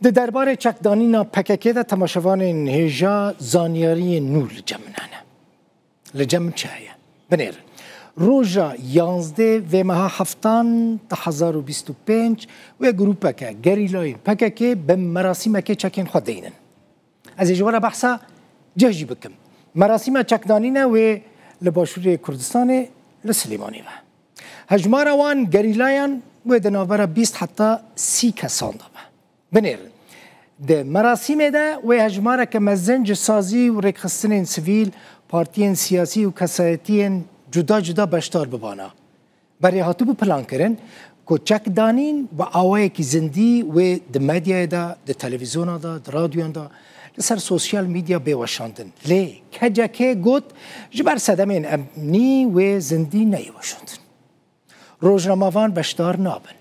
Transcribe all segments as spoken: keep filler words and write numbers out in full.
Di derbarê çekdanîna P K K de temaşevanên hêja zanyariyên nû li cem min hene. Li cem min çi heye? Binêrin. Roja yanzdeh vê meha heftan du hezar û bîst û pênc wê grûpeke gerîlayên P K K bi merasîmekê çekên xwe deynin. Ez ê ji we re behsa cih jî bikim. Merasîma çekdanîne wê li Başûrê Kurdistanê li Silêmanî be. Hejmara wan gerîlayan wê di navbera bîst heta sî kesan de be. Binêrin. Di merasîmê de wê hejmareke mezin ji sazî û rêkxistinên sivîl, partiyên siyasî û kesayetiyên cuda cuda beşdar bibana. Berê hatibû plankirin ku çekdanîn bi awayekî zindî wê di medyayê de, di televîzyona de, di radyoyan de, li ser sosyal medya bê weşandin. Lê K C K got, ji ber sedemên emnî wê zindî neyê weşandin. Rojnamevan beşdar nabin.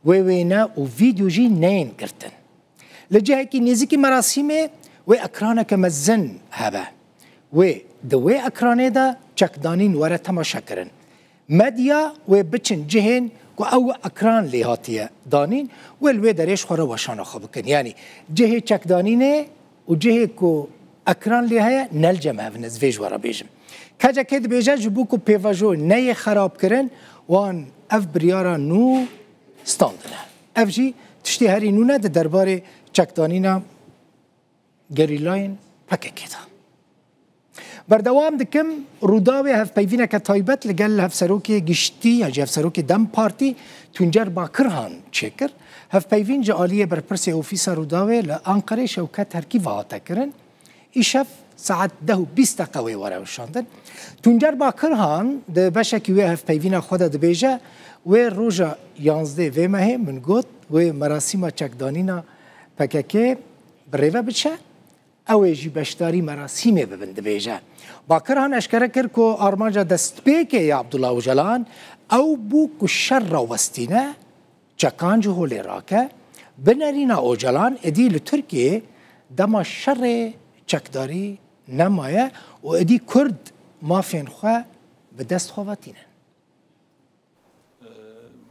Wê wêne û vîdyo jî neyên girtin. Li cihekî nêzîkî merasîmê wê ekraneke mezin hebe. Wê di wê ekranê de çekdanîn were temaşekirin. Medya wê biçin cihên ku ew ekran lê hatiye danîn, wê li wê derê ji xwe re weşana xwe bikin. Yanî cihê çekdanînê û cihê ku ekran lê heye ne li cem hev in, ez vê ji we re bêjim. K C K dibêje, ji bo ku pêvajo neyê xerabkirin, wan ev biryara nû standine. Ev jî tiştê herî nû ne di derbarê çekdanîna gerîlayên P K K de. Berdewam dikim, Rûdawê hevpeyvîneke taybet li gel hevserokê giştî ya jî hevserokê DEM Partî Tuncer Bakirhan çêkir. Hevpeyvîn ji aliyê berpirsê Ofîsa Rûdawê li Anqerê Şewket Herkî ve hate kirin. Îşev saet deh û bîst deqe wê were weşandin. Tuncer Bakirhan di beşekî wê hevpeyvîna xwe de dibêje, wê roja yanzdeh vê mehê min got, wê merasîma çekdanîna P K K bi rê ve biçe. Ew ê jî beşdarî merasîmê bibin, dibêje. Bakirhan eşkere kir ku armanca destpêkê ya Abdullah Ocalan ew bû ku şer rawestîne, çekan ji holê rake, bi nerîna Ocalan êdî li Tirkiyeyê dema şerê çekdarî nemaye û êdî Kurd mafên xwe bi dest xwe ve tînin.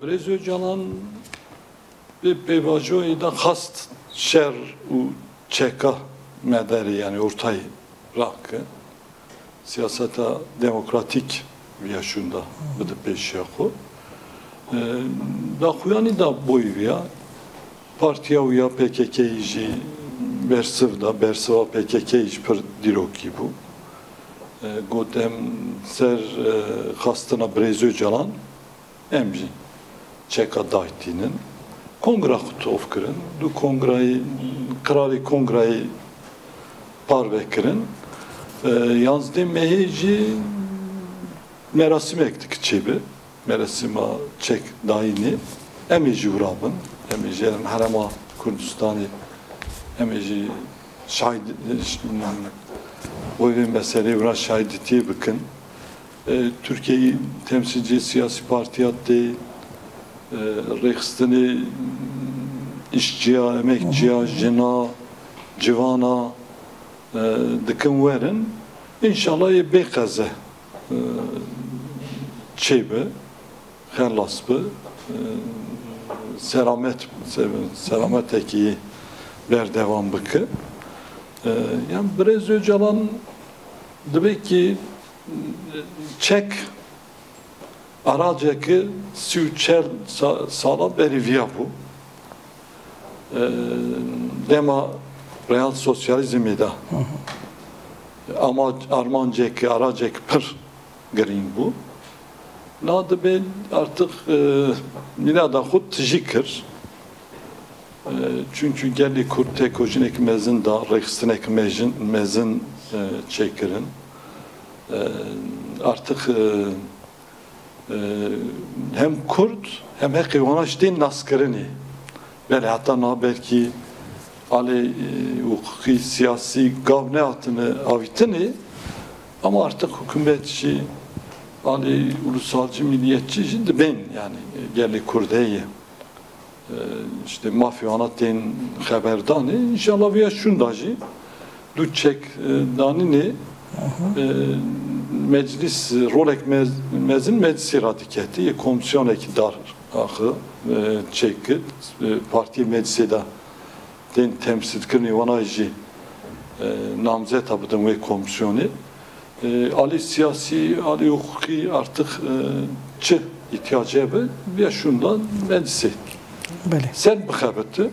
Birêz Ocalan bi pêvajoyê de xwest şer û çeka me derê, yanî ortayê rake. Siyaseta demokratîk viya şûnda bide pêşiya xwe. E, daxuyanî da boy viya. Partiya wî ya P K K jî bersiv da, bersiva P K K jî pir dîrokî bû. E, got, em ser, e, xastina Birêz Ocalan, em jî çeka daytînin. Kongra xwe tof kirin. Du kongrayê, qirarê kongrayê parve kirin. E, yanzdeh mehê jî merasîmek dike çêbe. Merasîma çek dayînê. Em ê jî wira bin. Em ê jî herêma Kurdistanê, em ê jî şahid, wê vê meselê wira şahidîtiyê bikin. E, Tirkiyeyê temsîlciyê siyasî partiya tê, e, rêxistinê îşçiya, emekçiya, jina, civana, e, dikin werin. Înşallah yê bê qeze, e, çêbe, xelas be, e, selamet, se-, selametekî berdewam bike. E, yani Birêz Ocalan dibe ki çek araceki sî û çar sa-, sala berî viya bû. E, dema real sosyalizmê de ama armancek, aracek pir girîng bû. Na dibe artık, e, mîna da xwe tijî kir. E, çünkü gelê Kurd têkoşînek mezin da, rêxistinek mejin-, mezin, e, çêkirin. E, artık, e, e, hem Kurd hem heqê wana jî tên naskirinê. Belê heta na belkî alê, e, huquqî, siyasî gav nehatine avîtinê, ama artık hikûmet jî alê ulusalcı, milliyetçi jî dibên, yani, e, gelê Kurdê ye. E, işte mafê wana tên xeberdanê. Înşallah viya şûnda jî du çek, e, danînê, e, meclis, rolek mez-, mezin meclisê radiketî, yê komisyonekî dar axi, e, çêkit, e, partiyê meclisê de tên temsîlkirinê wana jî e, namzeta bidin wê komîsyonê. E, alî siyasî, alî hiqûqî artık e, çi îhtiyacê be, ya şundan meclisê. Belê. Sen bixebiti,